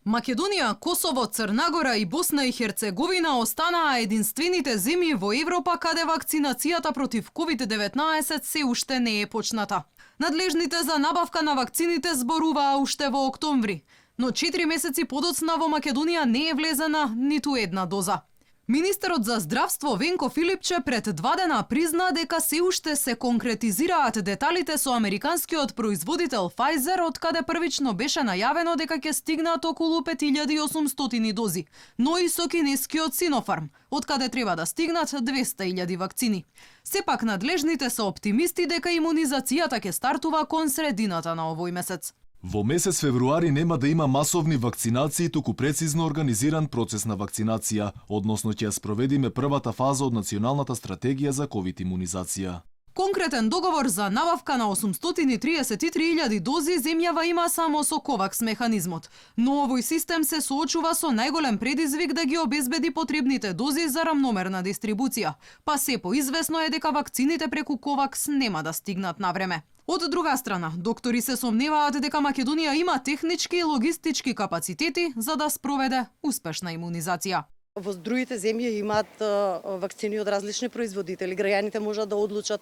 Македонија, Косово, Црна Гора и Босна и Херцеговина останаа единствените земји во Европа каде вакцинацијата против COVID-19 се уште не е почната. Надлежните за набавка на вакцините зборуваа уште во октомври, но 4 месеци подоцна во Македонија не е влезена ниту една доза. Министерот за здравство Венко Филипче пред 2 дена призна дека се уште се конкретизираат деталите со американскиот производител Pfizer, од каде првично беше најавено дека ќе стигнат околу 5800 дози, но и со кинескиот Sinopharm, од каде треба да стигнат 200.000 вакцини. Сепак надлежните се оптимисти дека имунизацијата ќе стартува кон средината на овој месец. Во месец февруари нема да има масовни вакцинации, туку прецизно организиран процес на вакцинација, односно ќе ја спроведиме првата фаза од националната стратегија за ковид имунизација. Конкретен договор за набавка на 833.000 дози земјава има само со Ковакс механизмот, но овој систем се соочува со најголем предизвик да ги обезбеди потребните дози за рамномерна дистрибуција, па се поизвестно е дека вакцините преку Ковакс нема да стигнат на време. Од друга страна, доктори се сомневаат дека Македонија има технички и логистички капацитети за да спроведе успешна имунизација. Во другите земји имаат вакцини од различни производители. Граѓаните можат да одлучат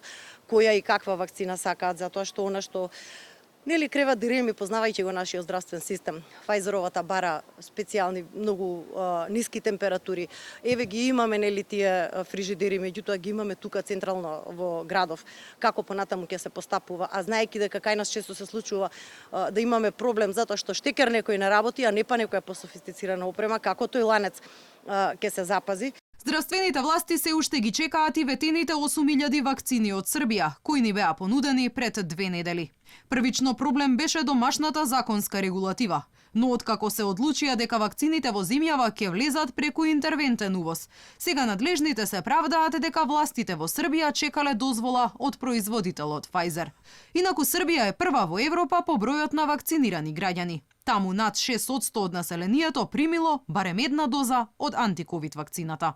која и каква вакцина сакаат, затоа што она што нели крева диреми, познавајќи го нашиот здравствен систем. Pfizeровата бара специјални многу ниски температури. Еве ги имаме нели тие фрижидери, меѓутоа ги имаме тука централно во градов. Како понатаму ќе се постапува, а знаејќи дека кај нас често се случува да имаме проблем затоа што штекер некој не работи, а не па некоја пософистицирана опрема, како тој ланец ќе се запази. Здравствените власти се уште ги чекаат и ветените 8.000 вакцини од Србија, кои ни беа понудени пред 2 недели. Првично проблем беше домашната законска регулатива, но откако се одлучија дека вакцините во земјава ќе влезат преку интервентен увоз, сега надлежните се правдаат дека властите во Србија чекале дозвола од производителот Pfizer. Инаку Србија е прва во Европа по бројот на вакцинирани граѓани. Таму над 6% од населението примило барем една доза од антиковид вакцината.